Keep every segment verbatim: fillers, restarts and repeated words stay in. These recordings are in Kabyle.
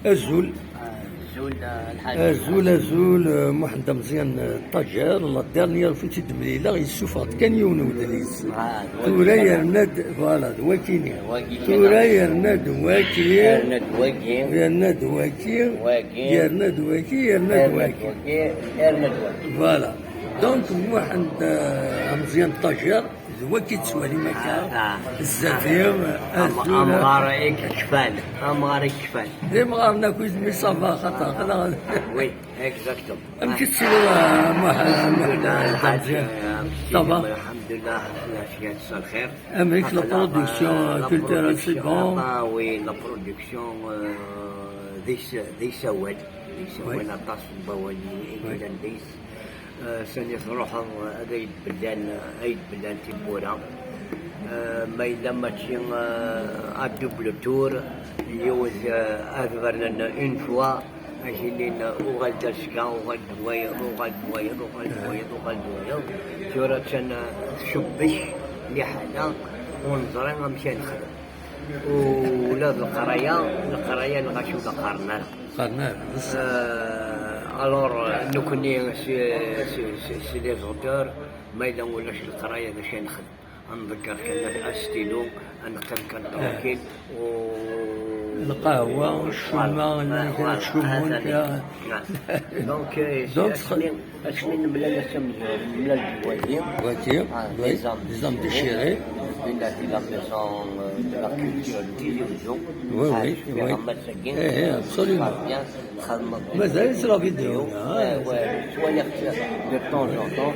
Azul. Azul, eh, lḥaǧ. Azul, azul, eh, Muḥend Ameẓyan, eh, Ṭajer, la dernière fois i d-mlileɣ, yessufeɣ-d kan yiwen n udlis. Ah, d wagi. Tura yerna-d, voilà, d wakini. D wagi. Tura yerna-d waki. Yerna-d wagi. Yerna-d waki. Wagi. Yerna-d waki, yerna-d waki. Yerna-d waki, yerna-d waki. Voilà. Donc, Muḥend, eh, Ameẓyan Ṭajer, d wagi i d-tettwalim akka. Ah, ah. Zzadir, am-, azul. Amɣar i yekfan, amɣar i yekfan. D imɣaren akk i d-, mais ça va, xaṭer, ah, xaṭer. Oui, exactement. Amek i tettiliḍ, a Muḥ-, a Muḥ-, Ameẓyan? Ça va? Alḥemdulillah, lɛafya, lxir. Amek la production culturelle, c'est bon? Ah oui, la production, euh, d is-, d isawal. D isawal, oui, aṭas n wawal i, i, oui, yellan deg-s. Eh, sani truḥeḍ, eh, ad ay-d-bellan, eh, ay-d-bellan tiwwura. Eh, ma yella mačči, eh, à double tour, yiwet, eh, ad bernen une fois, ad ak-inin, eh, uɣal-d azekka, uɣal-d wayeḍ, uɣal-d wayeḍ, uɣal-d wayeḍ, uɣal-d wayeḍ. Tura attan, eh, tcebbek liḥala, ur neẓri amek ad nexdem. Ula d leqraya, leqraya lɣaci ur la qqaren ara. Qqaren ara, bessah. Euh, alors, euh, nekkni, si, si, si, si les auteurs, ma yella ulac leqraya, d acu ad nexdem? Ad nḍegger kan astilu, ad neqqim kan tranquille, u... Lqahwa, ccuma, voilà, llan kra, voilà, ttcummun kra. Donc, euh, donc, asmi, asmi nemlal ass amezwaru, nemlal-d wagi. Wagi, ah, oui, les âmes, les âmes déchirées. Di la, di la maison, euh, de la culture Tizi Uzzu. Oui, oui, oui. Eh, eh, absolument. Mazal-itt la vidéo, hein. Ouais, ouais. Ttwaliɣ-tt de temps en temps.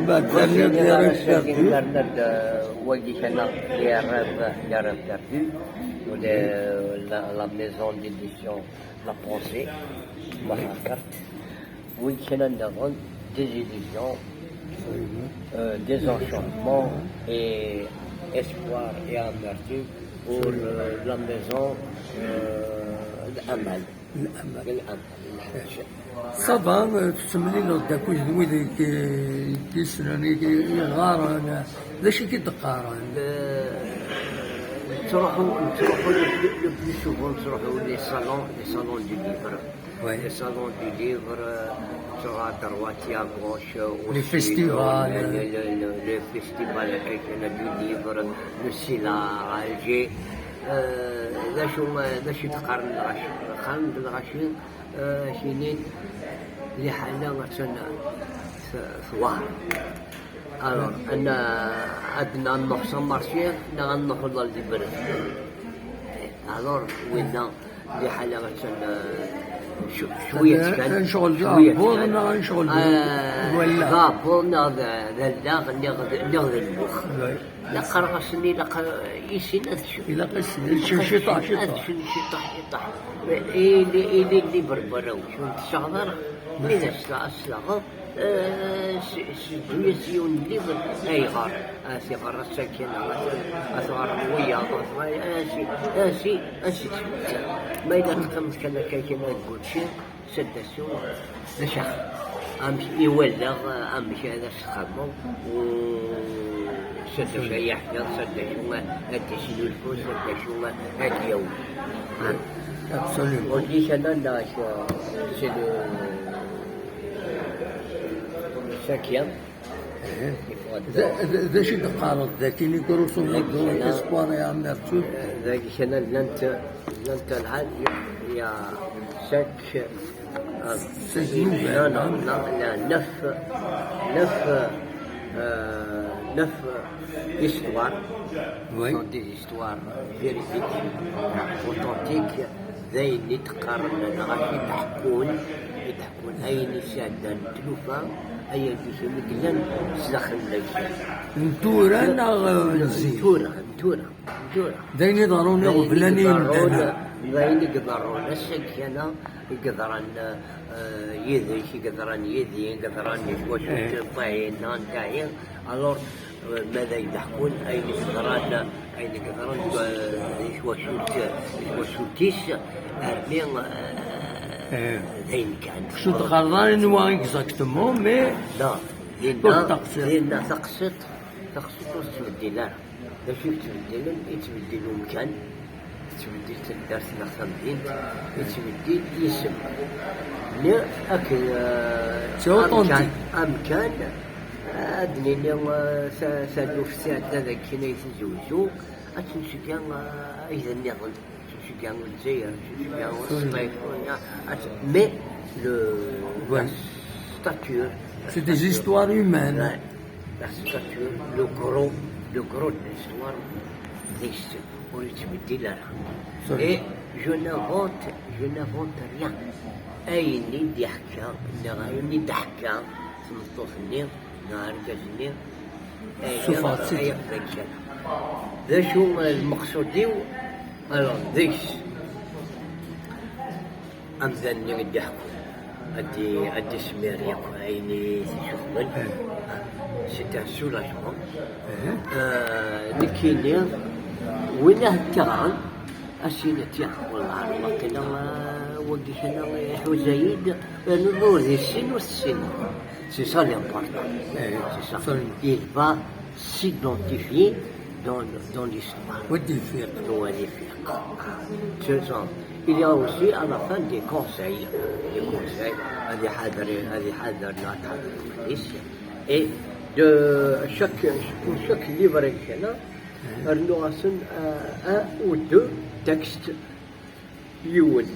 Mbeɛd terniḍ les rêves perdus. Terniḍ, euh, wagi kan, les rêves, les rêves perdus. Ou les, la, la maison d'édition La Pensée, Mahankart. Oui, kra nniḍen, des illusions, euh, des enchantements et espoir et amertume pour, euh, la maison, euh, الأمل. الأمل. الأمل. Ça va, euh, tettemlileḍ-d akked wid i k-, i k-yessnen, i k-, i k-yeɣɣaren, d acu i k-id-qqaren? Euh, nettruḥu, nettruḥu le plus, le plus souvent, nettruḥu les salons, les salons du livre. Ouais. Les salons du livre, euh, sur à droite et à gauche, euh, les festivals, les, les, les, les festivals, quelqu'un a du livre, le sila à Alger. Euh, d acu, d acu i d-qqaren lɣaci? Qqaren-d lɣaci, euh, kinin, liḥala attan t-, tewɛer. Alors, ad n-, ad n-, ad nruḥ s amarsi, neɣ ad nruḥ ula d iberdan. Alors, winna, liḥala attan, euh, cw-, cwiya kan, ad necɣel d aɛebbuḍ neɣ ad necɣel d, ah, d wallaɣ? D aɛebbuḍ neɣ d, d allaɣ, neɣ d, neɣ d lmux. Oui. La qqareɣ-asen, ilaq i sin ad cfun. Ilaq i sin ad cfun ciṭuḥ, ciṭuḥ. Ad cfun ciṭuḥ, ciṭuḥ. Ili, ili libre n warraw-ik, ur tessaɣeḍ ara. Mi d as-, as-slaɣeḍ, eh, s-, seddu-yas yiwen n libre. Ayɣer? A tiɣer ass-agi, a tiɣer n wiyaḍ, a tiɣer, ansi, ansi, ansi tesmekta. Ma yella teqqimeḍ kan akka, kan deg wučči, s-, d acu, d acu axxam. Amek i wallaɣ, amek ara s-txedmeḍ, u s-, d acu ay yeḥfiḍ, s-, d acu ad d-isnulfu, s-, d acu ad d-yawi. Absolument. Wagi kan, c'est le, le cinquième. D, d, d acu i d-teqqareḍ dagi, grosso modo, espoir et amertume? Dagi kan llant, llant lḥal, il y a cinq, euh, cinq nouvelles, non, non, non, il y a neuf, neuf, euh, neuf histoires, oui, sont des histoires véridiques, authentiques, d ayen i d-qqaren lɣaci, i d-ḥekkun, i d-ḥekkun ayen i sɛeddan tlufa, ayen i yellan s daxel n lǧal. N tura neɣ, eh, n zik? N tura, n tura, n tura. D ayen iḍerrun iɣeblan i yimdanen. D ayen i iḍerrun ass-agi kan, i yeḍran, eh, yid-k, i yeḍran yid-i, i yeḍran di twacult, eh, n Ṭahin, n Ṭahin. Alors, ma d ay d-ḥkun ayen i yeḍran, ayen i yeḍran, eh, i twacult, i twacult-is, armi, eh, eh, d ayen kan. Ur d-qqareḍ ara anwa exactement, mais... Non, dinna, dinna taqsiṭ, taqsiṭ ur tettbeddil ara. D acu i yettbeddilen? Yettbeddil umkan, Yettbeddil taddart neɣ tamdint, yettbeddil yisem. Mais akken, euh, c'est authentique. Amkan, amkan, ad nini, euh, ta-, taluft tɛedda dagi ay tizewzu, ad tt-ncegga, euh, ay d nniɣen, ad tt-ncegga Lezzayer, ad tt-ncegga Sṭif, ad tt-, mais le, la stature, c'est des histoires humaines. Ouais. La stature, le gros, le gros de l'histoire, deg-s ur yettbeddil ara. Et je n'invente, je n'invente rien. Ayen i d-iḥka, neɣ ayen i d-teḥka tmeṭṭut-nni, neɣ argaz-nni, aya, aya d acu lmeqsud-iw, alors, deg-s. Amdan-nni i d-iḥekkun, ad d-, ad d-ismir yakk ayen i t-ixuṣṣen. C'est un soulagement. Euh, nekkini, win i ɣ-d-iɣran, ad s-yini, tiens, wallah, waqila, euh, wagi kan iḥuza-yi-d, rnu ur d-issin, ur tessin. C'est ça l'important. C'est ça. Il va s'identifier dans, dans l'histoire. Wa d-ifiq. Wa d-ifiq. Ce sont, il y a aussi à la fin des conseils. Des conseils. Ad iḥader, ad iḥader, ad iḥader. Et de chaque, pour chaque livre, rnuɣ-asen, euh, un ou deux textes. Yiwen.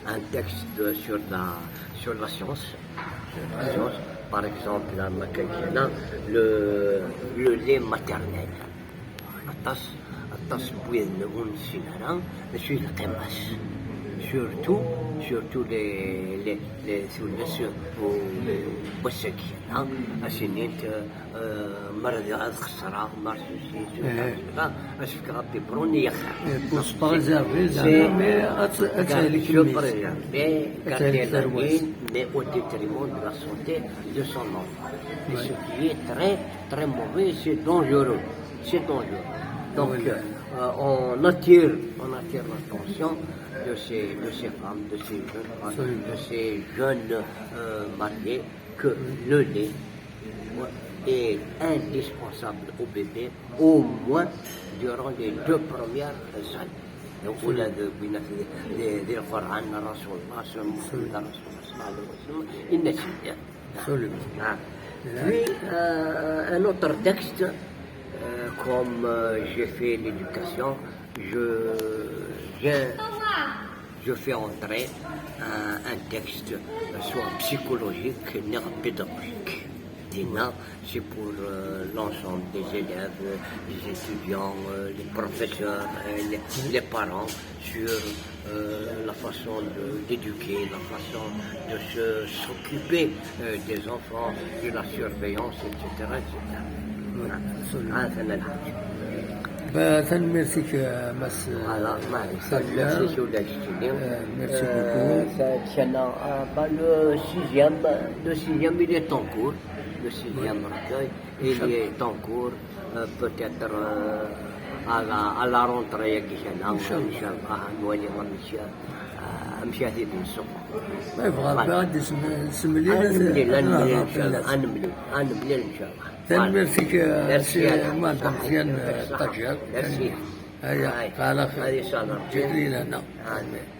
Un texte de, sur la, sur la science. Sur la science. Par exemple, la, le, le lait maternel. Aṭas, aṭas n widen ur nessin ara d acu i d lqima-s. Surtout, surtout les, les, les, tullas n wass-agi, hein, ad s-inint, euh, mer ad xesreɣ, mer ceci, cela, ad s-fkeɣ abibeṛun i yaxxam. Pour se préserver, mais ad, ad tehlek mmi-s. Préserver, garder la ligne, mais au détriment de la santé de son enfant. Et ce qui est très, très mauvais, c'est dangereux. C'est dangereux. Donc, euh, on attire, on attire l'attention de ces, de ces femmes, de ces jeunes femmes, de ces jeunes, euh, mariés, que le lait est indispensable au bébé, au moins durant les deux premières années. Donc, ula d win di, di, di lqerɛan n Rasul Allah, s Muḥemmed Rasul Allah, sallallahu alayhi wa sallam, yenna-tt-id. Absolument. Ah. Puis, euh, un autre texte, euh, comme, euh, j'ai fait l'éducation, je, j'ai je fais entrer un, un texte, euh, soit psychologique, ni pédagogique. Dinna, c'est pour, euh, l'ensemble des élèves, euh, les étudiants, euh, les professeurs, euh, les, les parents, sur, euh, la façon de, d'éduquer, la façon de se, s'occuper, euh, des enfants, de la surveillance, et cetera, et cetera. Voilà. Absolument. Ah, ça n'a pas. Bah, tanemmirt-ik, euh, Mass, euh, Voilà, merci. Merci, euh, merci beaucoup. Euh, ça, ça n'a, euh, bah, le sixième, le sixième, il est en cours. Le sixième recueil, il est en cours. Euh, peut-être, euh, à la, à la rentrée, Inch'Allah. Inch'Allah, nwali amek, euh, amek ad t-id-nsuq. Ma yebɣa Rebbi ad d-isem-, semlil, ad nemlil, ad nemlil, Inch'Allah, ad nemlil, Inch'Allah. Tanemmirt-ik, euh, merci, Muḥend Meẓyan, euh, Ṭaǧer. Merci. Aya, Ṭajer. Ǧǧet-iyi lehna. Amin.